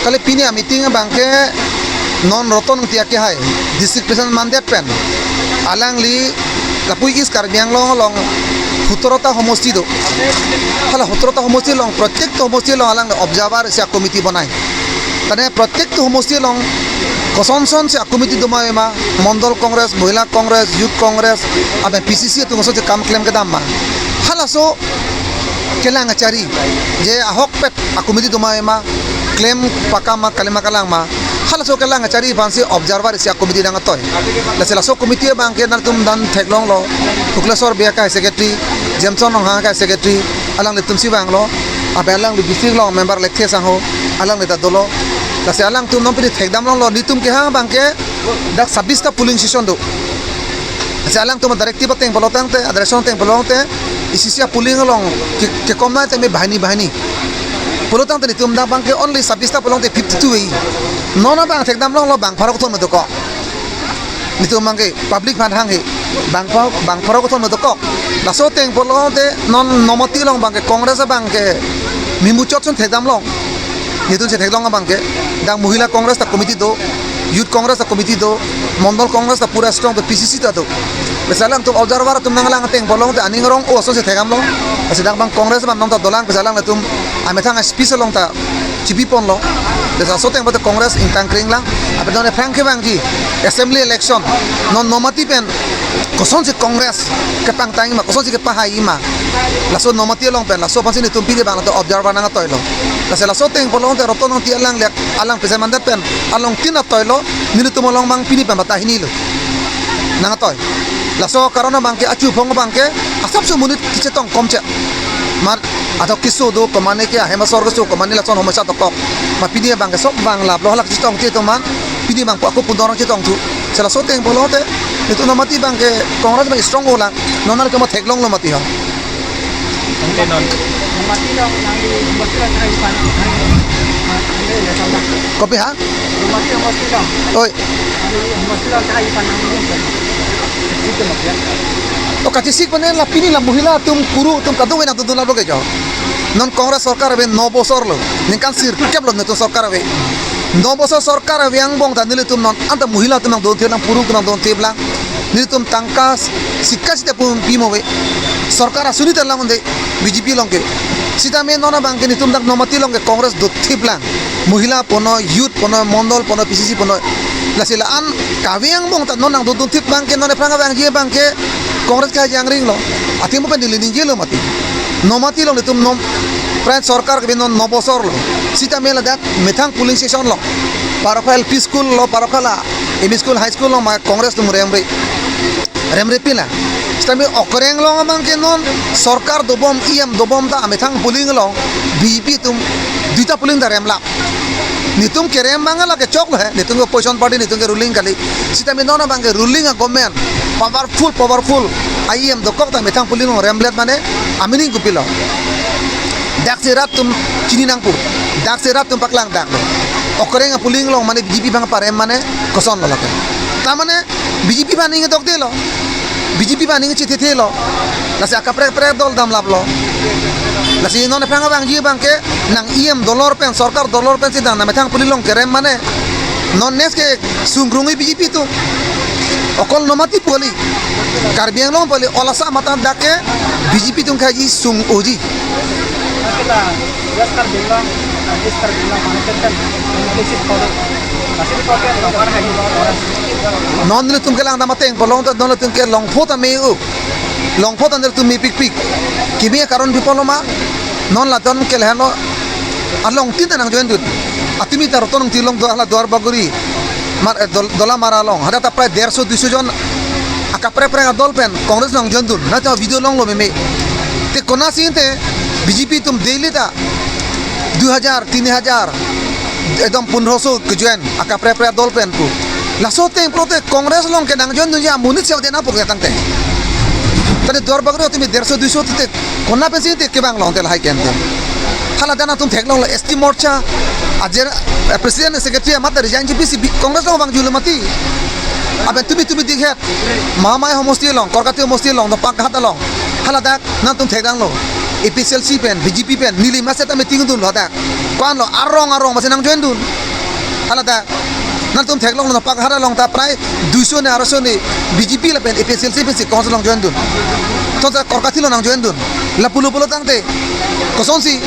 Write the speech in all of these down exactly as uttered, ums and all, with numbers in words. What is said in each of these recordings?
Kali pini a-meeting abangke non Roton Engti akehai, district president mandet pen, alangli lapu East Karbi Anglong along hutrota homosti do. Hala hutrota homosti along, protekta homosti along alangli observer isi a-committee bonai. Tane protekta homosti along kosonson si a-committee doma ma, Mondol Congress, Mohila Congress, Youth Congress, abe P C C atum kosonsi kam klem kedam ma. Halaso kelang achari, je ahokpet a-committee doma ma, klem pakam ma, kalima kalang ma. Halaso kelang achari aphansi observer isi a-committee nang atoi. Lasi laso committee abangke nangtum dan theklonglo, Hukleswar Bey akehai secretary, Jameson Ronghang akehai secretary, alanglitum si vanglo, abe alangli district along member Lekthe Sangho, alangli ta dolo. Lasi alangtum non pini thekdam longlo, nelitum kehang abangke dak sabista polling station do. Lasi alangtum directive ateng pulotangte, address ateng pulotangte, isi isi a-polling along ke, kekom nai tame banghini banghini. Pulotangte nelitum dak abangke only sabista polong te fifty-two ei. Non abang thekdam longlo bang pharo kethom dokok. Nelitum abangke public aphan hanghe, bang pha-, bang pharo kethom dokok. Laso ateng pulotangte non Nomati along abangke Congress abangke mi muchot ason thekdam long. Nelitum si theklong abangke, dak Mohila Congress ta committee do, Youth Congress ta committee do, Mondol Congress ta pura strong do, P C C ta do. Lasi alangtum observer atum nanglang ateng pulotangte aning arong-o asonsi thekdam long. Lasi dak abang Congress abang non ta dolang, lasi alanglitum amethang a-speech along ta chipi ponlo. Lasi laso ateng pulotangte Congress ingtang kring lang. Abe non aphrang kevangji assembly election non Nomati pen kosonsi Congress kepangtang ma, kosonsi kepahai ma. Laso Nomati along pen, laso aphansi nelitum pini abang lato observer nang atoilo. Lasi laso ateng pulotangte Roton Engti alang lek, alang president mandet pen along tin atoilo, nelitum along abang pini pen bata hini lo nang atoi. Laso karon abangke achu phong abangke asapso monit kachetong komche. Mar athok keso do, komane ke ahem asor keso, komane lason homosta dokok. Ma pini abangke sok bang laplo, halake chetongche atum an. Pini abang ako pundorang chetongthu. Lasi laso ateng pulotangte nelitum Nomati abangke Congress abang strong-o lang. Non nangli kama theklonglo mati ho. Ante non. Kopi ha? Oi. O kachisik panen la pini la Mohila atum, Kuru atum kadokave nangdodun labo ke jo. Non Congress sorkar ave no bosor lo. Ningkan sirkep lo nelitum sorkar ave. No bosor sorkar ave angbong ta nelitum non anta Mohila atum nangdonthip lang, Kuru atum nangdonthip lang. Nelitum tangka sika sita pum pimo ave. Sorkar asuni ta lang unde B J P along ke. Sitame non abangke nelitum dak Nomati along ke Congress dothip lang. Mohila ponoi, Youth ponoi, Mondol ponoi, P C C ponoi. Lasi la-an kave angbong ta non nangdodunthip abangke, non aphrang kevangji abangke Congress kejangring lo. Athema pen neli ningjelo mati. Nomati along nelitum non, pran sorkar ke non no bosor lo. Sitame ladak methang polling station lo. Parokha L P school lo, parokha la M E school, high school lo ma Congress atum remre. Remre pila. Sitame okreng along abangke non sorkar dobom, E M dobom ta amethang polling along B J P atum duita polling ta remlap. Nelitum kerem abang lake choklo he, nelitum ke opposition party, nelitum ke ruling kali. Sitame non abangke ruling a-government, powerful, powerful E M dokok ta methang polling along remlet mane, amining kopilo. Daksi rat atum chini nangpo, daksi rat atum paklang daklo. Okreng a-polling along mane B J P abang parem mane, kosonlo lake. Ta mane, B J P abang aning dokdelo. B J P abang aning chethethelo. Lasi akaprek prek dol damlaplo. Lasi non aphrang kevangji abangke nang E M dolor pen, sorkar dolor pensi dang nangmethang polling along kerem mane. Non next ke sungkrungji B J P atum. Okol Nomati pu kali. Karbi Anglong pu kali, olasa mata dak ke B J P atum kaji sung-oji. Non nelitum kelang dam ateng pulotangte non nelitum ke longpho ta me-o. Longpho ta nelitum mepikpik. Kimi karon pi pulo ma, non latum ke lahenlo, along tin ta nangjoindun. Atumi ta Roton Engti along do, hala Duarbagori. Mar, eh, Dol-, Dolamara along. Hadak ta prai derso duiso jon akaprek prek adol pen Congress nangjoindun. Nangta video longlo meme. Te konatsi te B J P atum daily ta dui hajar, tini hajar, ekdom pondroso kejoin akaprek prek adol pen pu. Laso ateng pulote Congress along ke nangjoindunji amonit si ave nangpu ke tangte. Tadi Duarbagori atumi derso duiso te, kona pensi te kevang long te lahai ke ante. Haladak nangtum theklonglo S T Morcha, ajer, eh, president secretary amat resign ji pisi bi-, Congress along vangjulo mati. Lapen tumi tumi dikhet, Mahamaya homosti along, Korkati homosti along, Nongpakhat along. Haladak nangtum theklonglo. A P H L C pen, B J P pen, neli masi ta meeting dunlo hadak. Ko-anlo arong arong masi nangjoin dun. Haladak nangtum theklonglo, Nongpakhat along ta prai duiso ne aroso ne B J P lapen A P H L C pensi Congress along join dun. Tonta Korkati along nangjoin dun. La pulo pulo tangte, kosonsi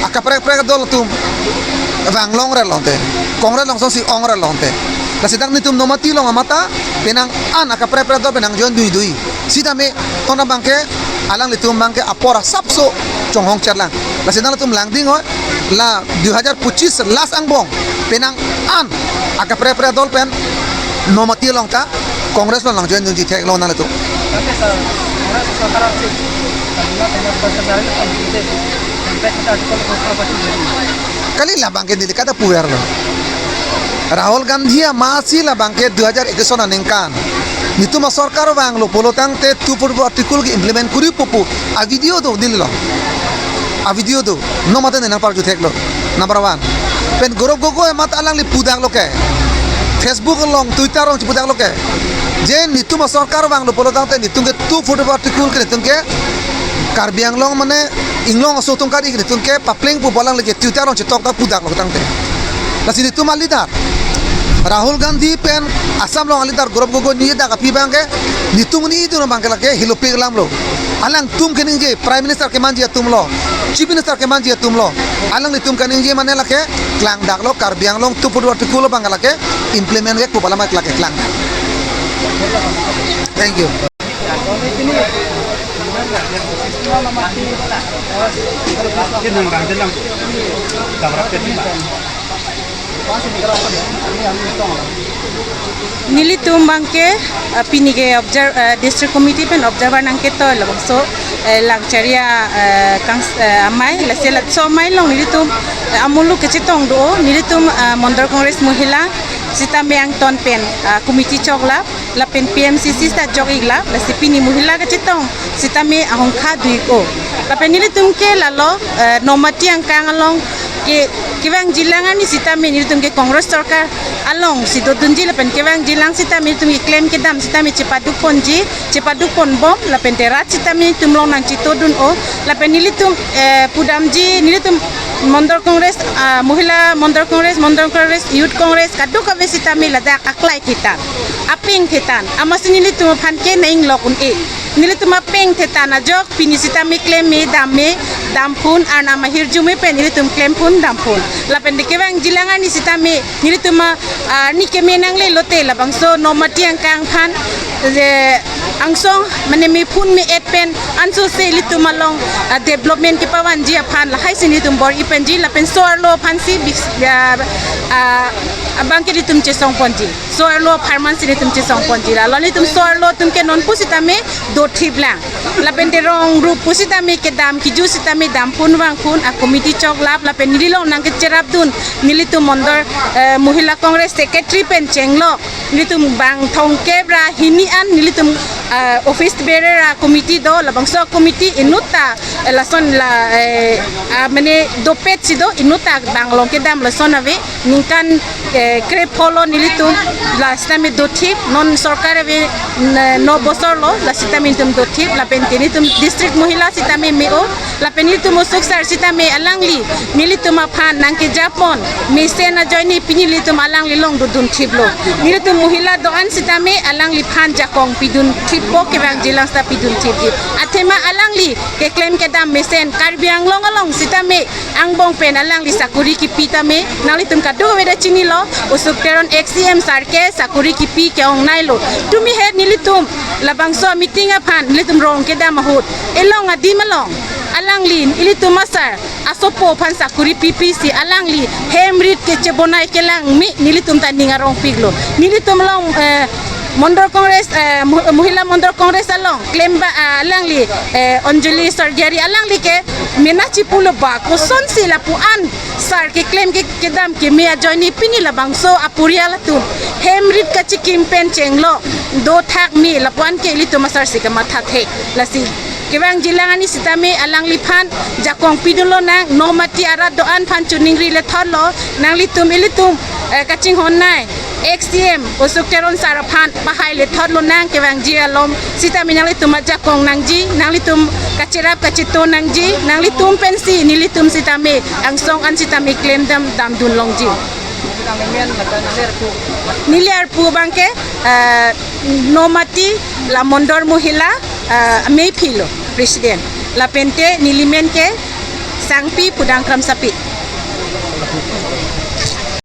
akaprek prek adol atum vanglongre longte, Congress along kosonsi ongre longte. Lasi dak nelitum Nomati along amat ta penang an akaprek prek adol pen nangjoin duidui. Sitame tonta abangke alanglitum abangke apor asapso chonghong cherlang. Lasi nanglitum langding hoi, la dui hajar pochis last angbong penang an akaprek prek adol pen Nomati along ta Congress along nangjoin dunji theklong nanglitum. Kali labangke neli kada puverlo. Rahul Gandhi amasi labangke dui hajar ekis aningkan nelitum asorkar vanglo pulo tangte two forty-four article ke-implement kuri pupu avideo do neli lo. Avideo do. Nomati ne nangparju theklo. Number one. Pen Gaurav Gogoi amat alangli pudaklo ke, Facebook along, Twitter along chipudaklo ke, je nelitum asorkar vanglo pulo tangte nelitum ke two forty-four article ke nelitum ke Karbi Anglong mane inglong aso atum kari ke nelitum ke papleng pu pu alangli ke Twitter along chitok ta pudaklo tangte. Lasi nelitum aleader Rahul Gandhi pen Assam along aleader Gaurav Gogoi ni dak aphi abangke nelitum ni idun abangke lake hilopi alam lo. Alangtum keningje, Prime Minister kemanji atum lo, Chief Minister kemanji atum lo. Alanglitum keningje mane lake klangdaklo, Karbi Anglong two forty-four article abang lake implement ke pu pu alam lake klangdak. Thank you. Nelitum abangke, ah, pini ke observe, ah, district committee pen observer nangketoi labangso, eh, Langchari, ah, kangs-, eh, amei, lasi laso amei along nelitum, eh, amuluk kechetong do, nelitum, ah, Mandal Congress Mohila sitame angton pen, ah, committee choklap, lapen P M C C sita jok-iklap, lasi pini Mohila kechetong sitame ahongkha do-ik-o. Lapen nelitum ke lalo, eh, Nomati angkang along ke, kevangjilang ani sitame nelitum ke Congress sorkar alongsi dodunji lapen kevangjilang sitame nelitum keklem kedam sitame chepaduk ponji, chepaduk ponbom, lapen te rat sitame nelitum along nangchitodun-o, lapen nelitum, eh, pudamji, nelitum Mandal Congress, ah, Mohila Mandal Congress, Mandal Congress, Youth Congress, kadokave sitame ladak aklai thetan, apeng thetan, amatsi nelitum aphan ke nang-inglok un-e. Nelitum apeng thetan ajok, pini sitame klem me, dam me, dam phun, arnam ahirjume pen nelitum klem phun, dam phun. Lapen te kevangjilang ani sitame nelitum a, arni keme nangle lote labangso Nomati angkang aphan, je angsong mane mephun me-et pen ansose ilitum along, ah, development kepavanji aphan lahaisi nelitum bor-i penji lapen so-arlo aphansi bis-, ah, ah, abangke ilitum chesong ponji. So-arlo apharman si nelitum chesong ponji. Lalo nelitum so-arlo atum ke non pusitame dothip lang. Lapen te rong rup pusitame kedam kiju sitame dam phun vang phun a committee choklap lapen neli along nangkecherapdun nelitum Mandal, eh, Mohila Congress secretary pen chenglok nelitum bang thomkep ra hini an nelitum, eh, office bearer a committee do labangso committee inutta, eh, lason la, eh, ah, mane dopet si do inutta bang along kedam lason ave. Ningkan, eh, krepho lo nelitum la sitame dothip, non sorkar ave, n-, no bosor lo, la sitame nelitum dothip, lapen te nelitum district mohila sitame me-o, lapen nelitum osuk sar sitame alangli nelitum aphan nangkejapon, mesen ajoine pini nelitum alangli along dodunthip lo. Nelitum mohila do-an sitame alangliphan jakong pidunthippo kevangjilang sita pidunthipji. Athema alangli keklem kedam mesen Karbi Anglong along sitame angbong pen alangli sakori kipi tame, nanglitum kadokave ta chinilo, osuk Teron ex C M sar ke sakori kipi ke-ongnailo. Tumi het nelitum labangso meeting aphan nelitum rong kedam ahut, elong adim along alangli ilitum asar asopo aphan sakori pipi si alangli hem rit kechebonai kelang me nelitum ta ning arongpiklo. Nelitum along, eh, Mandal Congress, eh, Mo-, Mohila Mandal Congress along klemba, ah, alangli, eh, Anjali Sarjari alangli ke mena chipulo ba kosonsi lapu-an sar keklem ke kedam keme ajoine pini labangso aporial atum hem rit kachikim pen chenglo dothak me lapu-an ke ilitum asar si kamatha thek. Lasi Kevangjilang ani sitame alangliphan jakong pidun lonang, Nomati arat do-an aphan choningri lethotlo, nanglitum ilitum eh, kachinghon nai, ex C M Ashok Teron sir aphan pahai lethot lonang, kevangji alom sitame nanglitum ajakong nangji, nanglitum kacherap kacheto nangji, nanglitum pensi nelitum sitame angsong an sitame klemdam damdun longji. Neli arpu abangke eh, Nomati la Mondol Mohila eh, ameiphi lo president. Lapente neli men ke Sangpi Pudang Kramsapi.